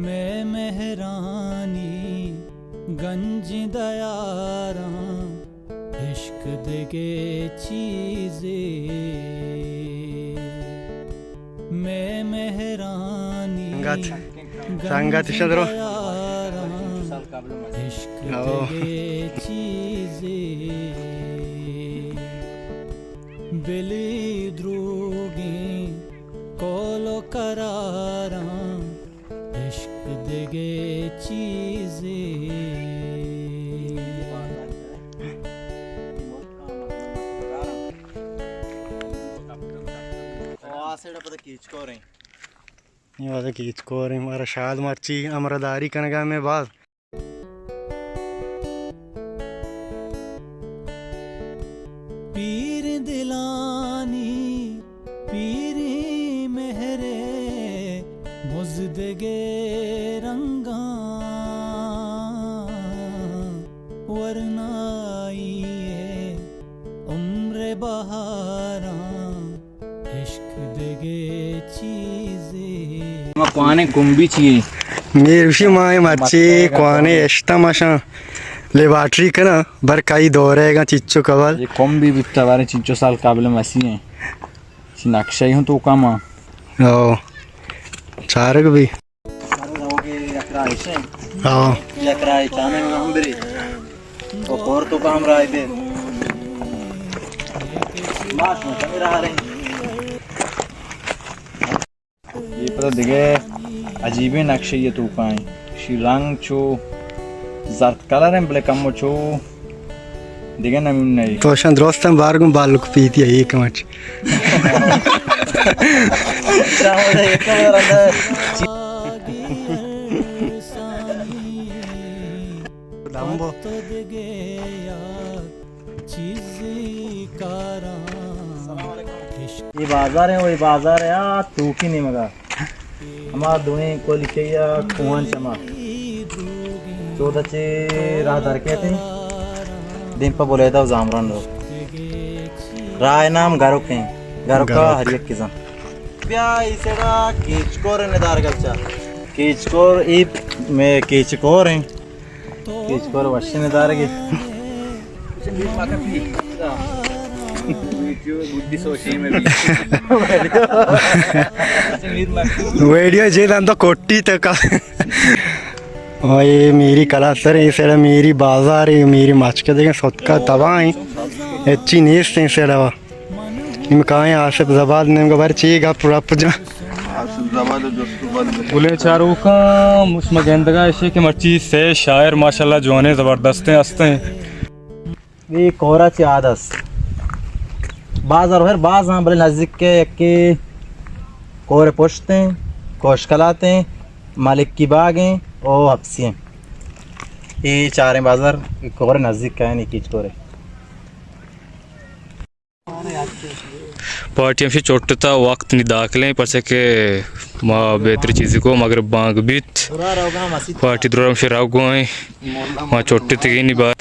مئے مہرانی گنج دیاراں، عشق دگہ چیزے۔ مئے مہرانی سنگت، سنگت گنج شدرو۔ دیاراں، عشق او۔ دگہ چیزے۔ بلے دروگیں قول و قراراں، عشق دگہ چیزے۔ آ سیڑا پدا کیچ کوریں۔ یہ واسطہ کیچ کوریں، مارا شاد مرچی ہمراہ داری کنگا میں باز۔ پیر دلانی پیری مہرے، مزدگے رنگاں، ورنائی عمر بہاراں، عشق دگہ چیزے۔ ما کوانیں کمبی چی ایں؟ میر وشی ما ایں مرچی کوانیں اشتم اشاں لیبارٹری کناں، بر کئی دورے گا چچو قبل۔ یہ کمبی بیتا بارے چچو سال قبل مسیح ہیں۔ چی نقشہ ہی ہوں تو کم آں۔ او۔ چارگ بی۔ سر روگے یک راہ اش انت۔ ہاں۔ یک راہ چانے ہم بری۔ او کور تو کا ہم راہ دے۔ ماش میں کمی راہ رہی۔ یہ پتہ دگہ عجیبیں نقشے یہ تو کائیں۔ شی رنگ چو زرد کلر ہیں بلے کم چو دگہ نمونہ ای۔ تو شان درستاں بار گوں بالک پیتی ہے، یہ کمچ۔ دمبو۔ یہ بازار ہے، وہی بازار ہے، آ توکی نیمگا۔ ہما دوئیں کولی چیا کوہن چما۔ چودہ چے راہ در کیت ہیں۔ دیم پہ بلیدہ و زامران رو۔ راہ نام گروک ہیں۔ گروکا گروک۔ ہر یک کزن۔ بیا ای سیڑا کیچکور ندار گلچا۔ کیچکور ای میں کیچکور ہیں۔ کیچکور وشیں دارگے۔ ویڈیو جے دان تو کوٹی تک۔ او یہ میری کلاسر ہے، یہ سیڑا میری بازار ہے، میری مچکے دیکھیں ستکا تباہ ہیں، اچھی نیست ہیں سیڑا۔ نیم کائیں آصف زباد نیم گبر چی گپ رپ جا۔ آصف زباد جست بند۔ گلیں چاروکاں، مش ما گندگا اشی کہ مرچی سے شاعر ماشاءاللہ جوانیں زبردستیں ہستیں۔ یہ کورا چی عادت۔ باز اور ہر باز ہاں بلے نزدیک کے یکی کور پشتیں، کوشکلاتیں، ملکی باگیں او حبسی ہیں۔ یہ چاریں بازار کور نزدیک کا ہے، نی کیچ کورے۔ پارٹی ہمشی چوٹتا وقت نی داخلیں، پرچہ کہ ما بہتر چیزی کو مغرب بانگ بیت۔ پارٹی درور ہمشی راو گوائیں۔ ما چوٹتے گینی بات۔